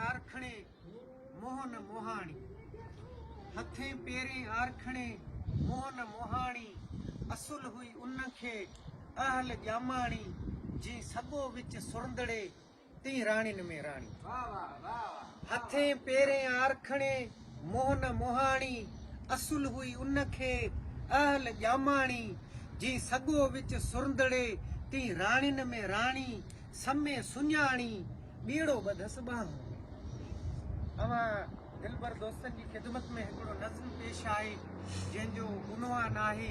آرکڻي موهن موهاڻي، هٿين پيرين آرکڻي موهن موهاڻي، اصل هئي ان کي اهل ڄاماڻي، جين سڳو وچ سرندڙي تين راڻين ۾ راڻي. هٿين پيرين آرکڻي موهن موهاڻي، اصل هئي ان کي اهل ڄاماڻي، جين سڳو وچ سرندڙي تين راڻين ۾ راڻي، سمي سڃاڻي، ٻيڙو ٻڌس ٻانهن ۾. اوهان دلبر دوستن جي خدمت ۾ هڪڙو نظم پيش آهي، جنهن جو عنوان آهي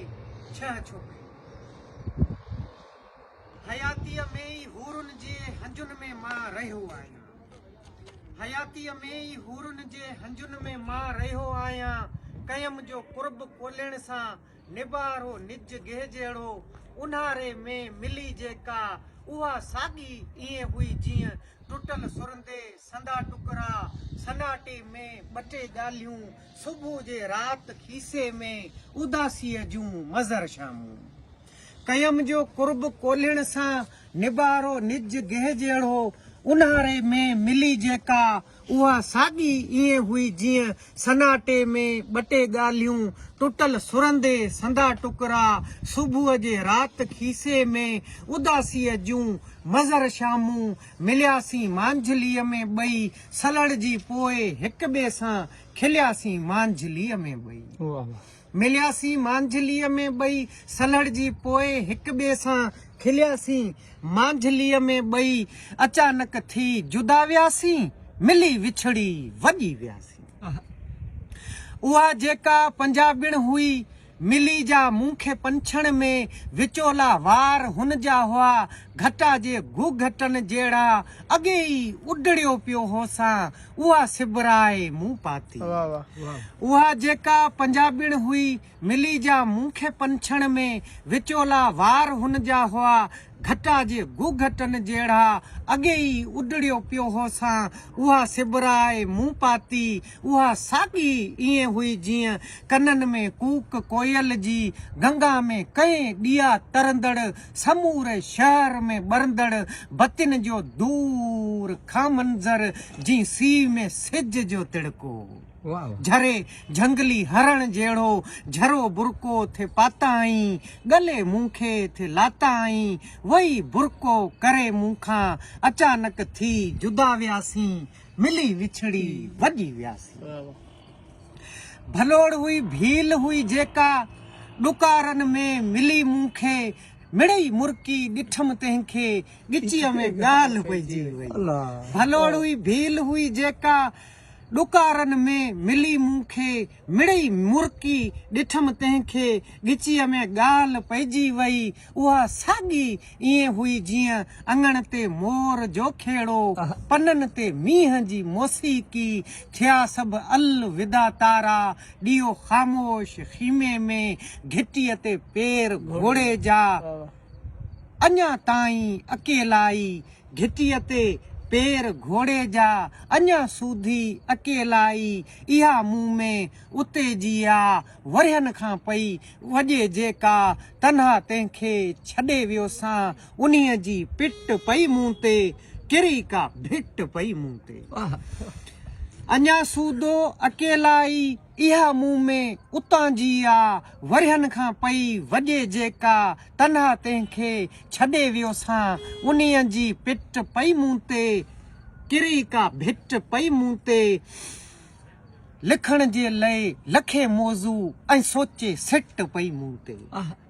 ڇهه ڇوڪريون. حياتيء ۾ ئي حورن جي هنجن ۾ مان رهيو آهيان. حياتيء ۾ ئي حورن جي هنجن ۾ مان رهيو آهيان. ڪيم جو قرب ڪولهڻ سان نبارو نج گيهه جهڙو. اونهاري ۾ ملي جيڪا اها ساڳي ائين هئي جيئن ٽٽل سرندي سندا ٽڪرا. سناٽي ۾ ٻه ٽي ڳالهيون صبح جي رات کيسي ۾ اداسيء جون مظهر شامون. ڪيم جو قرب ڪولهڻ سان نبارو نج گيهه جهڙو اونهاري ۾ ملي جيڪا اها ساڳي ائين هئي جيئن سناٽي ۾ ٻه ٽي ڳالهيون ٽٽل سرندي سندا ٽڪرا صبح جي رات کيسي ۾ اداسيء جون مظهر شامون ملياسين مانجهليء ۾ ٻئي سلڙجي پوء هڪ ٻئي سان کلياسين مانجهليء ۾ ٻئي. ملياسين مانجهليء ۾ ٻئي سلهڙجي پوء هڪ ٻئي سان کلياسين مانجهليء ۾ ٻئي اچانڪ ٿي جدا وياسين ملي وڇڙي وڄي وياسين اها جيڪا پنجابڻ هئي ملي جا مون کي پنڇڻ ۾ وچولا وار هن جا هئا گهٽا جي گهگهٽن جهڙا اڳي ئي اڊڙيو پيو هوسان اها سبرائي مون پاتي. اها جيڪا پنجابڻ هئي، ملي جا مون کي پنڇڻ ۾، وچولا وار هن جا هئا، گهٽا جي گهگهٽن جهڙا، اڳي ئي اڊڙيو پيو هوسان، اها سبرائي مون پاتي، اها ساڳي ائين هئي جيئن ڪنن ۾ ڪوڪ ڪوئل جي، گنگا ۾ ڪئين ڏيئا ترندڙ، سموري شهر ۾ ٻرندڙ بتين جو دور کان منظر جين سيء ۾ سج جو تڙڪو جھري جھنگلي هرڻ جهڙو جھرو برقعو ٿي پاتائين ڳلي مون کي ٿي لاتائين وئي برقعو ڪري مون کان اچانڪ ٿي جدا وياسين ملي وڇڙي وڄي وياسين. ڀلوڙ هئي ڀيل هئي جيڪا ڏڪارن ۾ ملي مون کي مڙئي مرڪي ڏٺم تنهن کي ڳچيء ۾ ڳالهه پئجي وئي ڀلوڙ هئي ڀيل هئي جيڪا ڏڪارن ۾ ملي مون کي مڙئي مرڪي ڏٺم تنهن کي ڳچيء ۾ ڳالهه پئجي وئي اها ساڳي ائين هئي جيئن اڱڻ تي مور جو کيڙو، پنن تي مينهن جي موسيقي، ٿيا سڀ الوداع تارا، ڏيئو خاموش خيمي ۾، گهٽيء تي پير گهوڙي جا، اڃا تائين اڪيلائي، گهٽيء تي پير گهوڙي جا، اڃا سوڌي اڪيلائي، اها مون ۾ اتي جي آ، ورهين کان پئي وڄي جيڪا تنها تنهن کي ڇڏي ويوسان انهيء جي پٽ پئي مون تي ڪري ڪا ڀٽ پئي مون تي اڃا سودو اڪيلائي اها مون ۾ اتان جي آ ورهين کان پئي وڄي جيڪا تنها تنهن کي ڇڏي ويوسان انهيء جي پٽ پئي مون تي ڪري ڪا ڀٽ پئي مون تي. لکڻ جي لئي لکي موضوع ۽ سوچي سٽ پئي مون تي.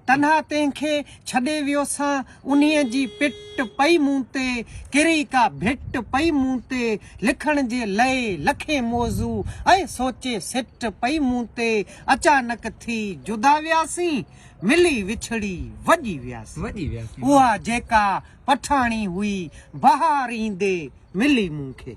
تنها تنهن کي ڇڏي ويوسان انهيء جي پٽ پئي مون تي. ڪري ڪا ڀٽ پئي مون تي. لکڻ جي لئي لکي موضوع ۽ سوچي سٽ پئي مون تي. اچانڪ ٿي جدا وياسين، ملي وڇڙي وڄي وياسين. اها جيڪا پٺاڻي هئي، بهار ايندي ملي مون کي.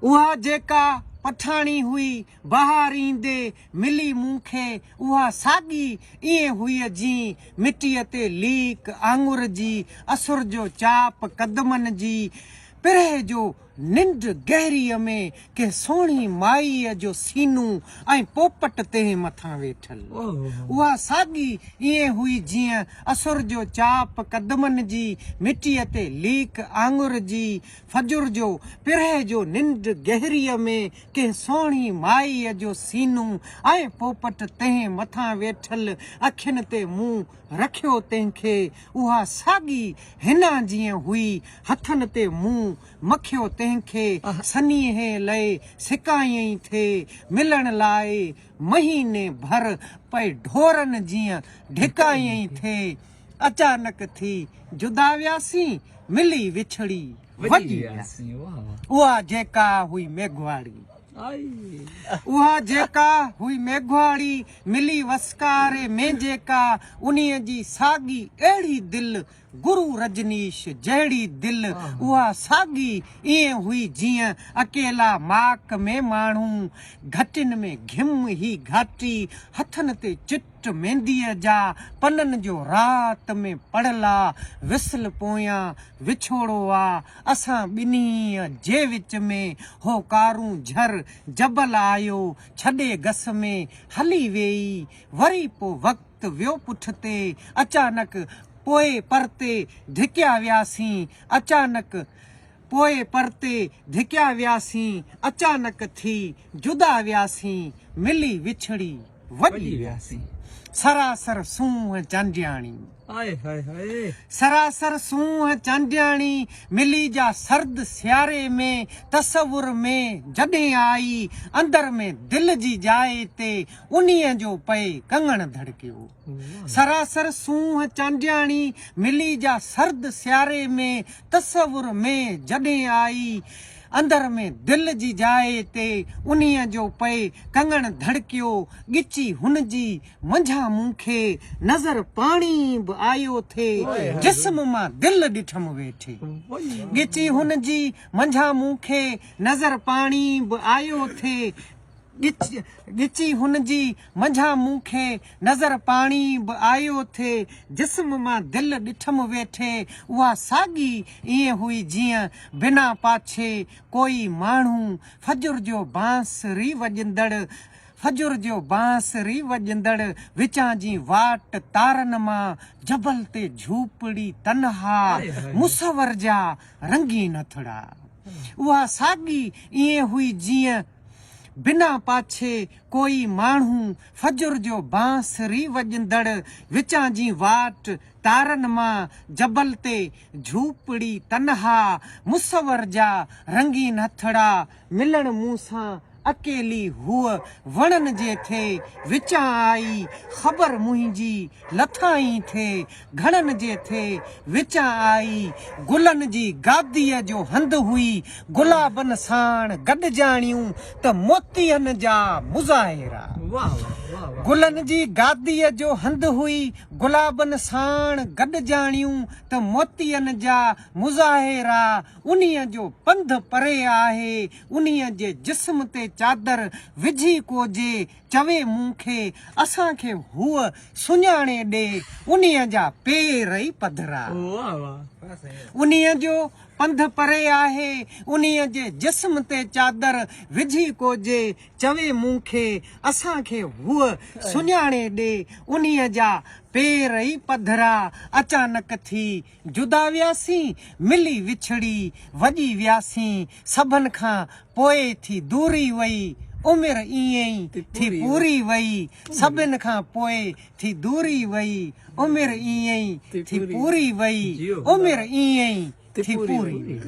اها جيڪا پٺاڻي هئي، بهار ايندي ملي مون کي، اها ساڳي ائين هئي جيئن مٽيء تي ليڪ آڱر جي، اسر جو چاپ قدمن جي، پرهه جو ننڊ گهريء ۾ ڪنهن سهڻي مائيء جو سينو ۽ پوپٽ تنهن مٿان ويٺل. اها ساڳي ائين هئي جيئن اسر جو چاپ قدمن جي مٽيء تي ليڪ آڱر جي. فجر جو پرهه جو ننڊ گهريء ۾ ڪنهن سهڻي مائيء جو سينو ۽ پوپٽ تنهن مٿان ويٺل. اکين تي مون رکيو تنهن کي. اها ساڳي حنا جيئن هئي. هٿن تي مون مکيو تنهن کي سنيهي لئي سڪايئين ٿي، ملڻ لاء مهيني ڀر پئي ڍورن جيئن ڍڪايئين ٿي، اچانڪ ٿي جدا وياسين، ملي وڇڙي وڄي وياسين، اها جيڪا هئي ميگهواڙي. اها جيڪا هئي ميگهواڙي، ملي وسڪاري ۾ جيڪا، انهيء جي ساڳي اهڙي دل گرو رجنيش جهڙي دل اها ساڳي ائين هئي جيئن اڪيلا ماڪ ۾ ماڻهو گهٽين ۾ گهم هي گهاٽي هٿن تي چٽ مينديء جا پنن جو رات ۾ پڙلا وصل پويان وڇوڙو آ اسان ٻنهي جي وچ ۾ هو ڪارونجهر جبل آيو ڇڏي گس ۾ هلي ويئي وري پو وقت ته ويو پٺتي اچانڪ پوء پرتي ڌڪيا وياسين اچانڪ پوء پرتي ڌڪيا وياسين اچانڪ ٿي جدا وياسين ملي وڇڙي وڄي وياسين سراسر سونهن چانڊياڻي سراسر سونهن چانڊياڻي ملي جا سرد سياري ۾ تصور ۾ جڏهن آئي اندر ۾ دل جي جاء تي انهيء جو پئي ڪنگڻ ڌڙڪيو. سراسر سونهن چانڊياڻي ملي جا سرد سياري ۾ تصور ۾ جڏهن آئي اندر ۾ دل جي جاء تي انهيء جو پئي ڪنگڻ ڌڙڪيو. ڳچي هن جي منجهان مون کي نظر پاڻي به آيو ٿي جسم مان دل ڏٺم ويٺي. ڳچي هن جي منجهان مون کي نظر پاڻي به آيو ٿي ڳچي هن جي منجهان مون کي نظر پاڻي به آيو ٿي جسم مان دل ڏٺم ويٺي اها ساڳي ائين هئي جيئن بنا پاڇي ڪوئي ماڻهو فجر جو بانسري وڄندڙ فجر جو بانسري وڄندڙ وچان جي واٽ تارن مان جبل تي جهوپڙي تنها مصور جا رنگين هٿڙا اها ساڳي ائين هئي جيئن بنا پاڇي ڪوئي ماڻهو فجر جو بانسري وڄندڙ وچان جي واٽ تارن مان جبل تي جهوپڙي تنها مصور جا رنگين هٿڙا ملڻ مون سان اڪيلي هوء وڻن جي ٿي وچان آئي خبر منهنجي لٿائين ٿي گهڻن جي ٿي وچان آئي گلن جي گاديء جو هنڌ هئي گلابن ساڻ گڏجاڻيون ته موتين جا مظاهرا گلن جي گاديء جو هنڌ هئي گلابن ساڻ گڏجاڻيون ته موتين جا مظاهرا انهيء جو پنڌ پري آهي انهيء جي جسم تي چادر وجهي ڪو جي چوي مون کي، اسان کي هوء سڃاڻي ڏي، انهيء جا پير ئي پڌرا. انهيء جو پنڌ پري آهي، انهيء جي جسم تي چادر وجهي ڪو جي چوي مون کي، اسان کي هوء سڃاڻي ڏي، انهيء جا پير ئي پڌرا. اچانڪ ٿي جدا وياسين، ملي وڇڙي وڄي وياسين، سڀن کان پوء ٿي دوري وئي، عمر ائين ئي ٿي پوري وئي، سڀن کان پوء ٿي دوري وئي، عمر ائين ئي ٿي پوري وئي، عمر ائين ئي ٿي پوري وئي.